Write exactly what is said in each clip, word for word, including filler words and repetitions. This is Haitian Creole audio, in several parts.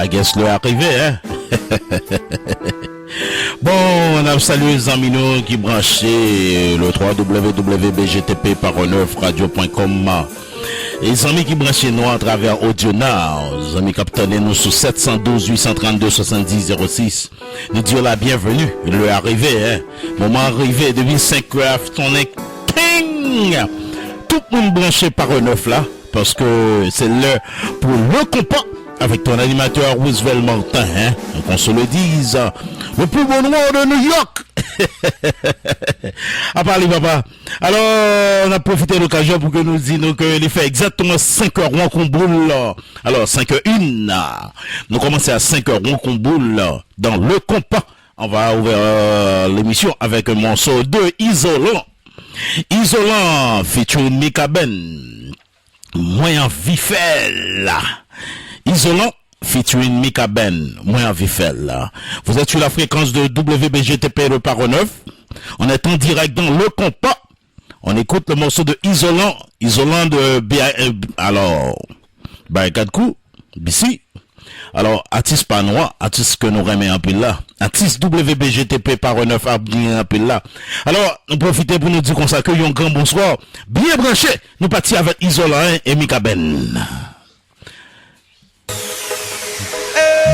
Guess lè a rive, hein? Bon, n ap salye zanmi nou ki branche le w w w B G T P paro nèf radyo pwen kòm. E zanmi ki branche nou atravè Audio Now, zanmi k ap tande nou sou sèt san douz, uit san trannde, swasanndis zewo sis. Nou di yo la byenveni. Lè a rive, hein? Moman an rive, depi senk è ap sonnen, ting! Tout moun branche paro nèf la, paske se lè pou le konpa avec ton animateur Roosevelt Martin, hein? Qu'on se le dise, le plus beau noir de New York. Apa li, papa. Alò, n ap pwofite lokazyon pou ke nou di nou ke li fè egzakteman senk è won kon boul. Alò, senk è en, nou kòmanse a senk è won kon boul. Dans le konpa, on va ouvrir euh, l'émission avec un morceau de Izolan. Izolan featuring Mikaben. Mwen anvi fè l. Izolan featuring Mikaben. Mwen anvi fè l. Vous êtes sur la fréquence de W B G T P le paro nèf. On est en direct dans le konpa. On écoute le morceau de Izolan. Izolan de B I, euh, alors, Barikad Crew, B C. Alò, atis pa nou an, atis ke nou renmen anpil la, atis W B G T P paro nèf ap gen anpil la. Alò, nou pwofite pou nou di konsa ke yon gran bonswa, byen branche, nou pati avèk Izolan e Mikaben.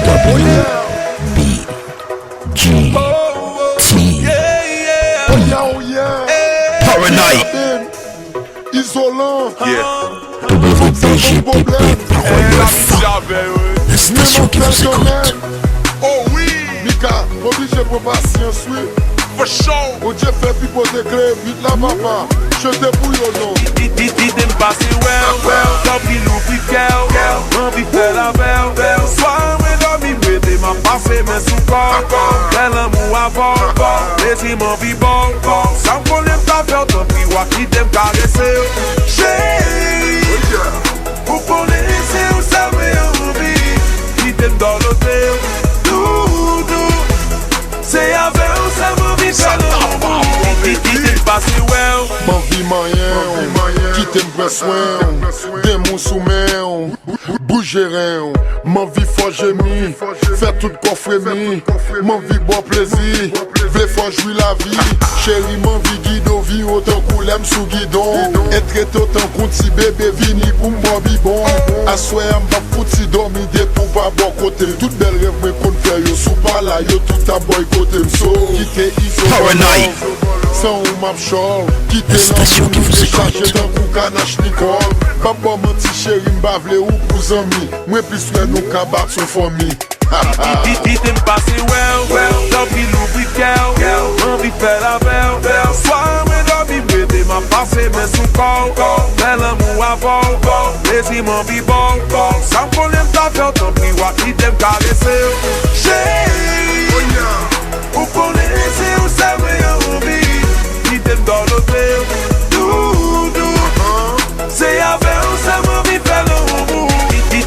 W B G T P. Paranoid. Izolan. W B G T P paro nèf. La station qui vous écoute. Oh wi, Mika, oblije pran pasyans wi. For sure. Bondye fè pi poze kle, vit la papa. Chante pou yo non. Kite m pase wè w, tanpri louvri kè w. Anvi fè l avè w. Swa mwen dòmi, m rete, m ap pase men sou kò w. Fè lanmou avè w. Plezi m anvi ba w. Sa m konnen m ta fè w, tanpri w a kite m karese w. Cheri, ou konnen se ou sèl mwen anvi. Kite m dòlote w. Doudou, se avè w sèl m anvi fè lanmou. Kite m pase wè w. M anvi manyen w. Kite m pran swen w. Gen moun sou men w. Bouje ren w. M anvi fè w jemi. Fè tout kò w fremi. M anvi ba w plezi. Vle fè w jwi lavi. Cheri, m anvi gide w vire w tankou lè m sou gidon. E trete w tankou ti bebe, vini pou m ba w bibon. Aswè a m p ap fouti dòmi depi w pa bò kote m. Tout bèl rèv mwen konn fè yo, si w pa la, yo tout ap bòykote m. So, kite Izolan. San ou m ap chòl. Kite lanmou nou dechaje tankou kanach Nikòl. Pa ba w manti cheri, m pa vle ou pou zanmi. Mwen plis wè nou ka bat yon fanmi. Kite m pase wè w, tanpri louvri kè w. Anvi fè l avè w. Swa mwen dòmi, m rete, m ap pase men sou kò w. Fè lanmou avè w. Plezi m anvi ba w. Sa m konnen m ta fè w, tanpri w a kite m karese w. Cheri, ou konnen se ou sèl mwen anvi. Kite m dòlote w. Doudou, se avè w sèl m anvi fè lanmou.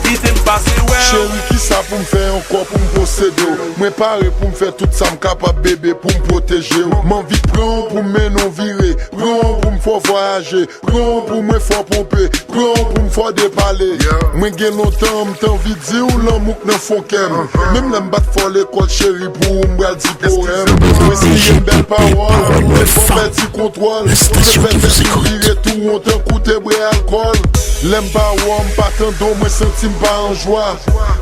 Kite m pase wè w. Cheri, kisa pou m fè ankò pou m posede w? Mwen pare pou m fè tout sa m kapab, bebe, pou m pwoteje w. M anvi pran w pou m mennen w vire. Pran w pou m fè w vwayaje. Pran w pou mwen fè w ponpe. Pran w pou m fè w depale. Mwen gen lontan m t anvi di w lanmou k nan fon kè m. Menm lè m pa t fè w lekòl, cheri, pou ou m pral di powèm. Mwen siyen bèl pawòl, mwen fè w pèdi kontwòl. Mwen fè tèt mwen vire tou won tankou te bwè alkòl. Lè m pa wè w, m pa tande w, mwen santi m pa an jwa.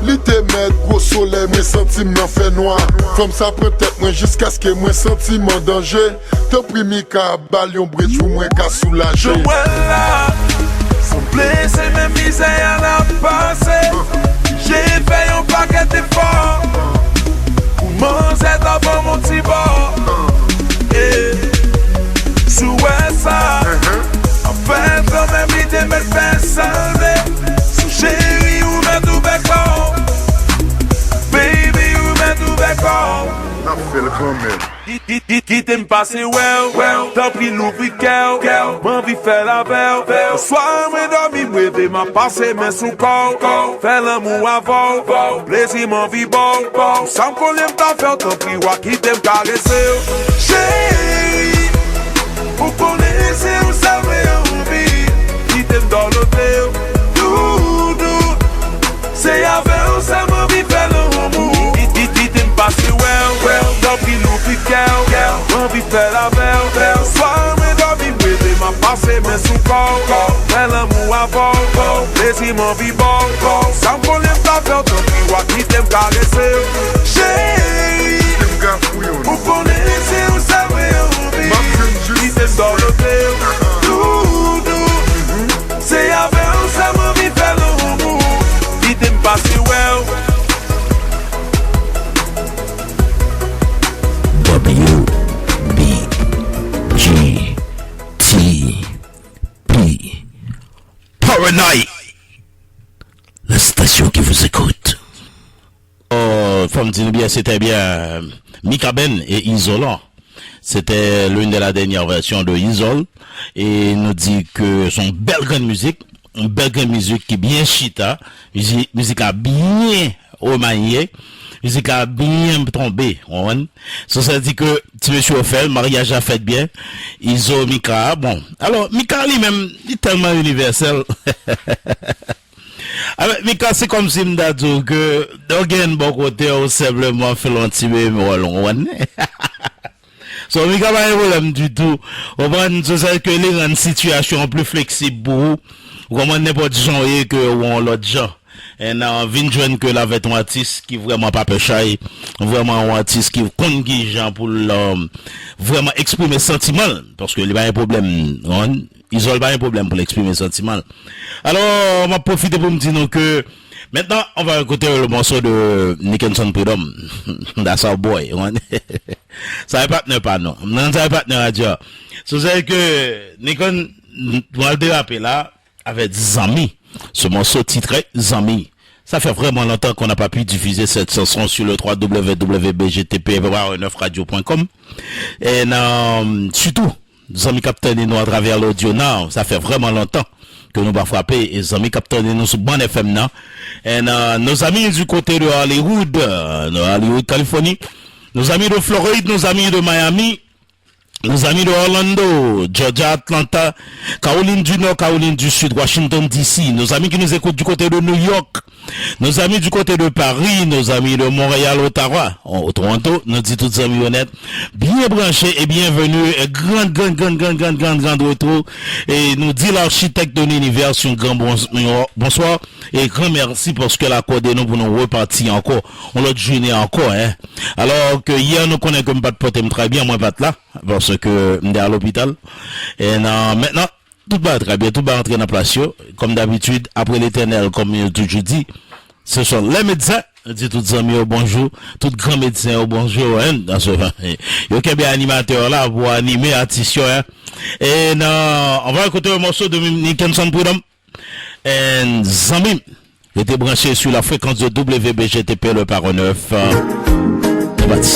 Li te mèt, gwo solèy, mwen santi m nan fènwa. Fanm sa pran tèt mwen jiskaske mwen santi m an danje. Tanpri Mika, ba l yon bridge pou mwen ka soulaje. Jan w wè l la, sanble se menm mizè a n ap pase. Jere fè yon pakèt efò pou manzè ta ban m yon ti bò. Eh, si w wè sa, anfèt kanmenm li te mèt fè sa l vle. Sou cheri ou mèt ouvè kò w. Baby, ou mèt ouvè kò w. N ap fè l kanmenm. Ki-, ki-, ki-, kite m pase wè w, tanpri louvri kè w, m anvi fè l avè w. Oswa mwen dòmi, m reve, m ap pase men sou kò w, fè lanmou avè w. Plezi m anvi ba w, sa m konnen m ta fè w, tanpri w a kite m karese w. Cheri, ou konnen se ou sèl mwen anvi, kite m dòlote w. Doudou, se avè w sèl m anvi fè lanmou. Men sou kò w, fè lanmou avè w, plezi m anvi ba w. Sa m konnen m ka fè w, tanpri w a kite m karese w. Cheri, ou konnen se ou sèl mwen anvi. Kite m dòlote w, doudou. Se avè w sèl m anvi fè lanmou. Kite m pase wè w. W B G T P Power Night, la station qui vous écoute. Oh, fò m di nou byen, se te byen Mikaben e Izolan. C'était l'une de la dernière version de Izol. E nou di ke se yon bèl grenn mizik, yon bèl grenn mizik ki byen chita, mizik, mizik la byen remanye, mizik la byen tonbe, w konprann? So, sa di ke ti mesye yo fè l, maryaj la fèt byen, Izo, Mika, bon. Alò, Mika li menm, li tèlman inivèsèl. Avèk Mika, se kòmsi m ta di w ke w gen bò kote w senpleman fè l yon ti bebe wòl, w konprann? So, Mika pa gen pwoblèm ditou. Ou konprann? Se sa ke li rann sitiyasyon an pli fleksib pou ou. Ou konprann? Nenpòt jan w ye ke ou yon lòt jan. And, uh, vin jwenn ke l avèk yon atis ki vrèman pa pè chay, vrèman yon atis ki konn kijan pou l, um, vrèman eksprime santiman l, paske li pa gen pwoblèm, ou konprann? Izol pa gen pwoblèm pou l eksprime santiman l. Alò, m ap pwofite pou m di nou ke maintenant, on va écouter le morceau de Nickenson Prud'homme. That's our boy, ou konprann? Sa e patnè pa nou. Non, sa e patnè radyo a. So, se ke Nickenson, nou al derape la, avec Zanmi. Ce morceau titré Zanmi. Ça fait vraiment longtemps qu'on n'a pas pu diffuser cette chanson sur le trois W W B G T P neuf radio point com. Et, euh, surtout, zanmi k ap tande nou atravè l'Audio Now, sa fè vrèman lontan ke nou pa frape, e zanmi k ap tande nou sou bann F M nan. And, euh, nos amis du côté de Hollywood, euh, de Hollywood, Californie, nos amis de Floride, nos amis de Miami, nos amis de Orlando, Georgia, Atlanta, Caroline du Nord, Caroline du Sud, Washington D C, nos amis qui nous écoutent du côté de New York, nos amis du côté de Paris, nos amis de Montréal, Ottawa, o Toronto, nou di tout zanmi yo nèt, byen branche e byenveni, e grand, grand, grand, grand, grand, grand, grand retour. E nou di l'architecte de l'univers yon gran bons-, yon bonswa e gran mèsi paske l akòde nou pou nou repati ankò, yon lòt jounen ankò, hein. Alò ke yè nou konnen ke m pa t pote m trè byen, mwen pa t la, paske m te a lopital. E nan, mentnan, tout bagay trè byen, tout bagay antre nan plas yo. Kòm dabitid, apre Letènèl, kòm yo toujou di, se sèl lè medsen, di tout zanmi yo bonjou, tout gran medsen yo bonjou, hein, nan se, yo kenbe animatè yo la pou anime atis yo, hein. E nan, on va écouter un morceau de Nickenson Prud'homme. And zanmi, rete branche sur la fréquence de W B G T P le Paro neuf. Nou pati.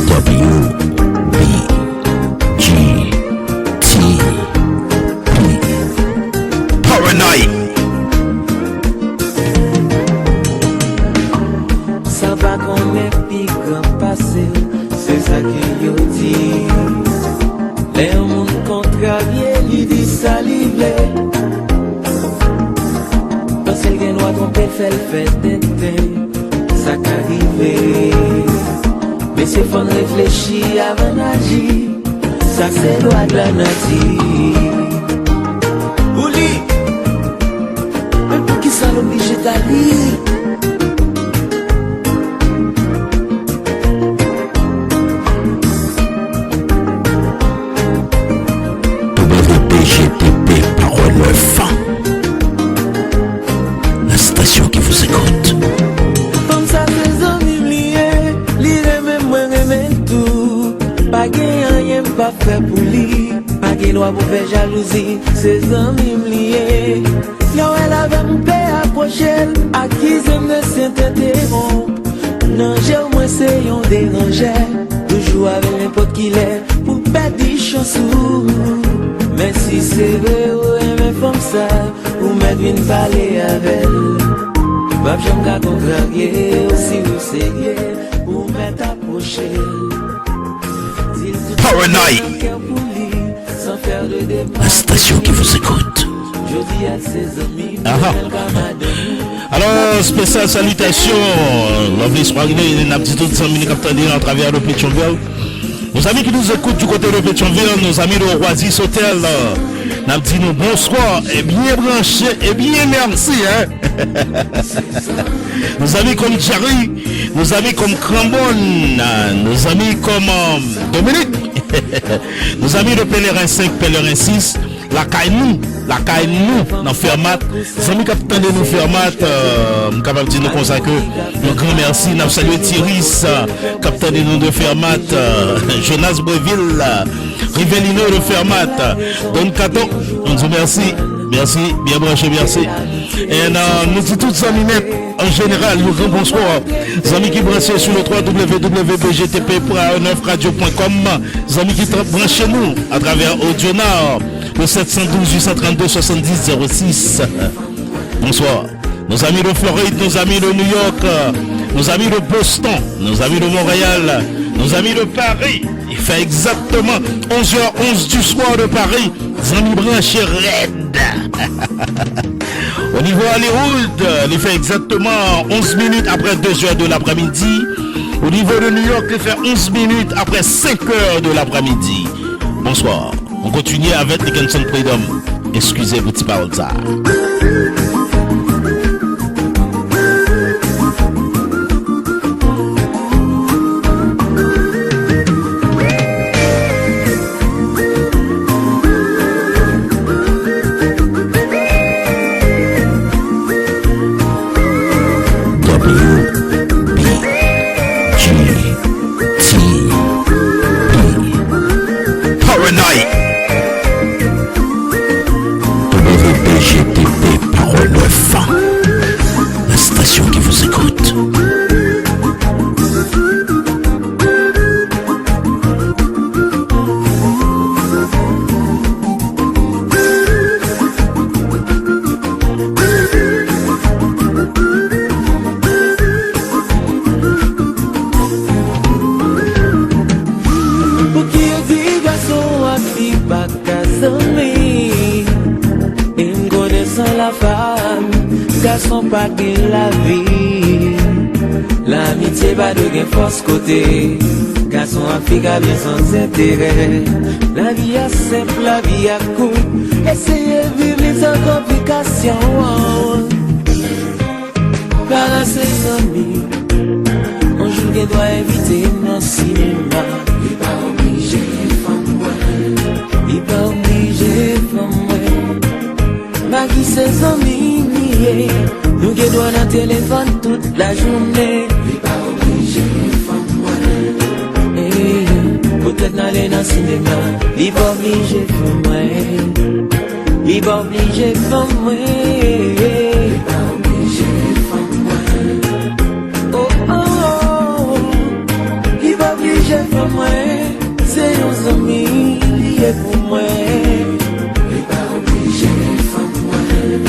W B G T P Power Night. Sa pa konnen pi gran pase w, se sa ke yo di. Lè yon moun kontrarye, li di sa li vle. Panse l gen dwa twonpe l, fè l fè tenten. Sa ka rive. Mesye, fò n reflechi avan n aji. Sa se lwa de la nati. Ou li. Men poukisa l oblije ta li? W B G T P Power neuf. La station qui vous écoute. Fanm sa se zanmi m li ye, li renmen m, mwen renmen l tou. Pa gen anyen m pa fè pou li. Pa gen dwa pou fè jalouzi, se zanmi m li ye. Lè w wè l avè m, ou pè apwoche l, akize m de sèten te wonp. Nan je w, mwen se yon deranjè. Toujou avè l nenpòt ki lè, pou pèdi chans ou. Men si se vre ou renmen fanm sa, ou mèt vin pale avè l. M ap janm ka kontrarye w si ou serye, ou mèt apwoche l. Di l tout sa nan kè w pou li, san fè de demach. La station qui vous écoute. Jodi a se zanmi m, demen l ka madanm ou. Alò, Spécial salutation, Lovely Soirée, n ap di tout zanmi nou k ap tande nou atravè de Pétion-Ville. Nos amis qui nous écoutent du côté de Pétion-Ville, nos amis de Oasis Hotel, euh, n ap di nou bonswa, e byen branche, e byen mèsi, hein. Nos amis comme Jerry, nos amis comme Cranbon, euh, nos amis comme, euh, Dominique, nos amis de Pèlerin cinq, Pèlerin six, lakay nou, lakay nou nan Fermat. Zanmi k ap tande nou Fermat, euh, m kapab di nou konsa ke yon gran mèsi. N ap salye Tiris, euh, k ap tande nou de Fermat, euh, Jonas Breville, euh, Rivelino de Fermat, euh, Don Kato, nou di w mèsi, mèsi, byen branche, mèsi. And, euh, nou di tout zanmi nèt, an jeneral, yon gran bonswa. Zanmi ki branche sou le trois W W W B G T P point neuf radio point com, zanmi ki tra-, branche nou atravè Audionar, le sept cent douze, huit cent trente-deux, soixante-dix, zéro six. Bonsoir. Nos amis de Floride, nos amis de New York, euh, nos amis de Boston, nos amis de Montréal, nos amis de Paris. Il fait exactement onze heures onze du soir de Paris. Zanmi branche rèd. Au niveau Hollywood, il fait exactement onze minutes après deux heures de l'après-midi. Au niveau de New York, il fait onze minutes après cinq heures de l'après-midi. Bonsoir. On continue avec Nickenson Freedom. Excusez pour petit parole ça. W B G T P. Power Night. W B G T P Power neuf. La station qui vous écoute. Pouki yo di gason ak fi pa ka zanmi? E m konnen san la fanm, gason pa gen lavi. Lamitye pa dwe gen fòs kote gason ak fi ka byen san enterè. Lavi a senp, lavi a kout. Eseye viv li san konplikasyon. Para se zanmi, yon jou l gen dwa envite m nan sinema. Li pa oblije fanm mwen. Li pa oblije fanm mwen. Magi se zanmi m li ye. Nou gen dwa nan telefòn tout lajounen. Li pa oblije fanm mwen. Eh, poutèt n ale nan sinema. Li pa oblije fanm mwen. Li pa oblije fanm mwen. Li pa oblije fanm mwen. Oh, oh, oh. Li pa oblije fanm mwen. Se yon zanmi li ye pou mwen. Li pa oblije fanm mwen.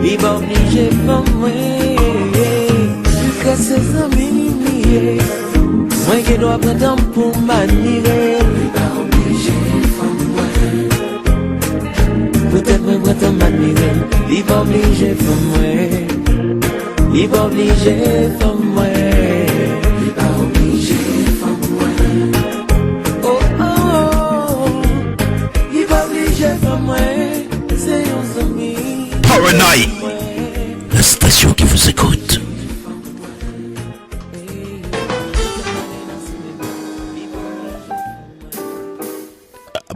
Li pa oblije fanm mwen. Li kre se zanmi li ye. Mwen gen dwa pran tan m pou m admire. Li pa oblije fanm mwen. Poutèt mwen pran tan m admire l, li pa oblije fanm mwen. Li pa oblije fanm mwen. Li pa oblije fanm mwen. Oh, oh, oh. Li pa oblije fanm mwen. Se yon zanmi. Power Night, la station qui vous écoute.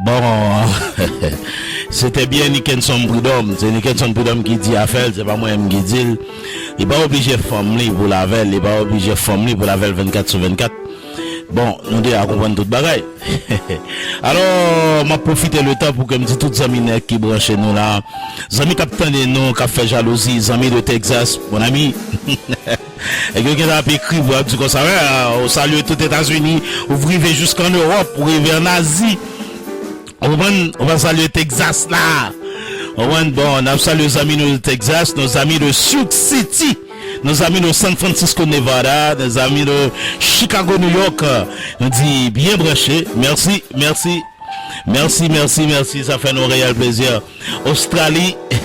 Bon, se te byen Nickenson Prud'homme. Se Nickenson Prud'homme ki di afè l, se pa mwen menm ki di l. Li pa oblije fanm li pou l avè l, li pa oblije fanm li pou l avè l vennkat sou vennkat. Bon, nou deja konprann tout bagay. Alò, m ap pwofite letan pou ke m di tout zanmi nèg ki branche nou la, zanmi k ap tande nou, k ap fè jalouzi, zanmi de Texas, mon ami. Nèg yo gentan ap ekri pou ap di konsa, wè, ou salye tout Etazini, ou rive jiska ann Ewòp, ou rive ann Azi. Ou konprann? Ou pa salye Texas la. Ou konprann? Bon, n ap salye zanmi nou de Texas, nos amis de Sioux City, nos amis de San Francisco, Nevada, nos amis de Chicago, New York. Nou di byen branche. Mèsi, mèsi. Mèsi, mèsi, mèsi. Sa fè nou reyèl plezi. Ostrali.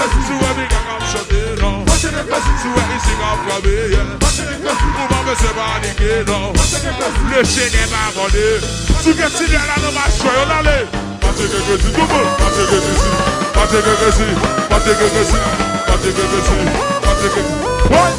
Si w wè piga k ap chante, non. Si w wè isi k ap frape, yeah. Ou pa bezwen panike, non. Le Senyè pa abandone. Si w gen ti lè la nan machwè yo, n ale. Mwen tcheke kredi, tout moun. Mwen tcheke kredi, mwen tcheke kredi, mwen tcheke kredi, mwen tcheke kredi. What?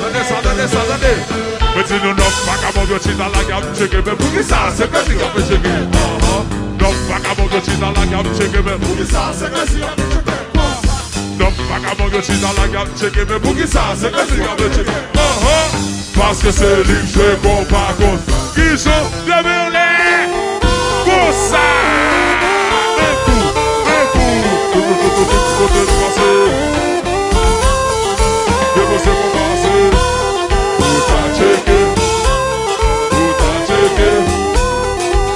Tande sa, tande sa, tande. Mwen di nou nèf vakabon yo chita la k ap tcheke men poukisa se kredi k ap tcheke. Nèf vakabon yo chita la k ap tcheke men poukisa se kredi k ap tcheke. Dòm vagabon yo chita la y ap tcheke, men poukisa se Krezi k ap tcheke? Anhan. Paske se li k jwe konpa konsa. Kijan? Leve anlè. Konsa. Men kou, men kou. Tout, tout, tout, tout, tout kote n pase. Depoze konpa se. Ou ta tcheke. Ou ta tcheke.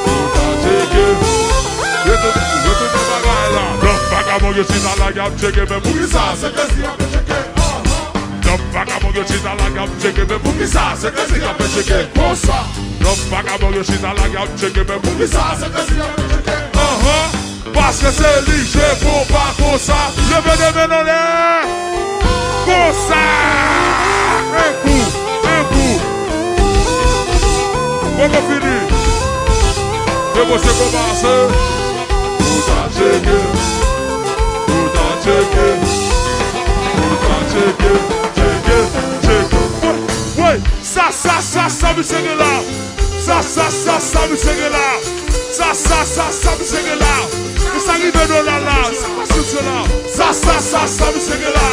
Ou ta tcheke. Retounen, retounen bagay la. Dòm vagabon yo chita la y ap tcheke, men poukisa se Krezi y ap tcheke? Dòm vagabon yo chita la y ap tcheke, men poukisa se Krezi y ap tcheke konsa? Dòm vagabon yo chita la y ap tcheke, men poukisa se Krezi y ap tcheke? Anhan. Paske se li k jwe konpa konsa. Leve de men anlè. Konsa. En kou, en kou. Poko fini. Depoze konpa se. Ou ta tcheke. Ou ta tcheke. Ou ta tcheke. Tcheke. Tcheke. Woy, woy. Sa, sa, sa, sa misye gen la. Sa, sa, sa, sa misye gen la. Sa, sa, sa, sa misye gen la. E sa rive dola la. Sa pa sou la. Sa, sa, sa, sa misye gen la.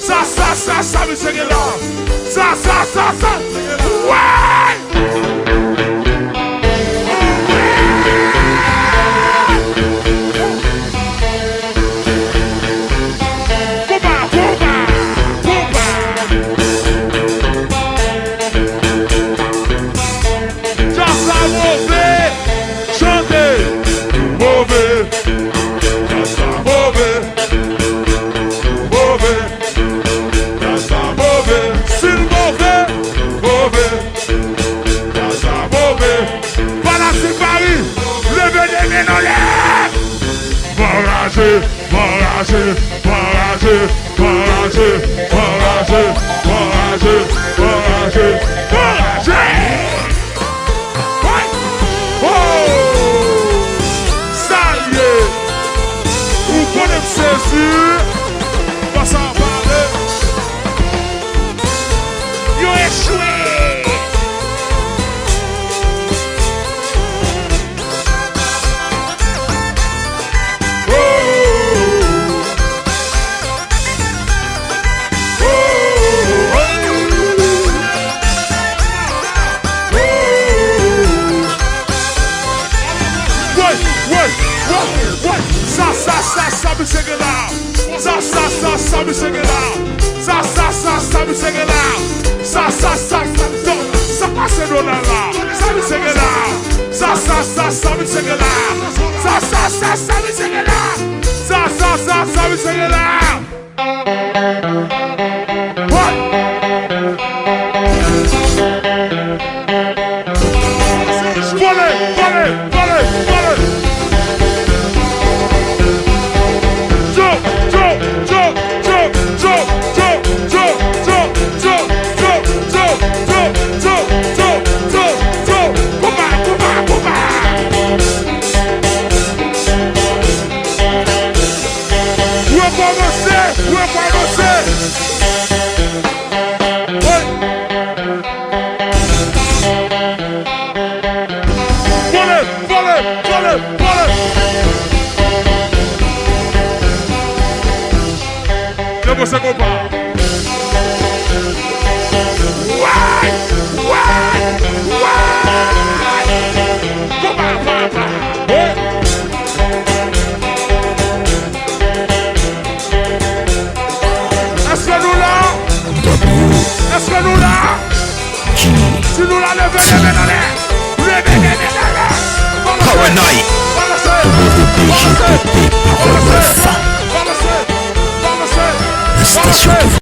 Sa, sa, sa, sa misye gen la. Sa, sa, sa, sa. Woy! Konpa, konpa, konpa. Djaz la move, chante. Move, djaz la move, move, djaz la move. Si l move, move. Sa move. Fanatik Paris, leve de men anlè. Anraje, anraje, anraje, anraje, anraje, anraje, anraje, anraje. Woy! Oh! Sa l ye. Ou konnen m sezi. Fò sa pale. Yo echwe. Woy, woy, woy, woy. Sa, sa, sa, sa misye gen la. Sa, sa, sa, sa misye gen la. Sa, sa, sa, sa misye gen la. Sa, sa, sa, sa, sa, sa pase dola la. Sa misye gen la. Sa, sa, sa, sa misye gen la. Sa, sa, sa, sa misye gen la. Sa, sa, sa, sa misye gen la. What? Vole, vole, vole, vole. Jump, jump, jump, jump. Konpa, konpa, konpa. Rekòmanse, rekòmanse. Woy! Vole, vole, vole, vole! Depoze konpa. Woy! Woy! Woy! Konpa, pa, pa. Woy! Èske nou la? Èske nou la? Si nou la, leve de men anlè. Leve de men anlè. Power Night. Balanse. W P G P P, Power Night. Balanse. Balanse. Balanse. Estasyon ki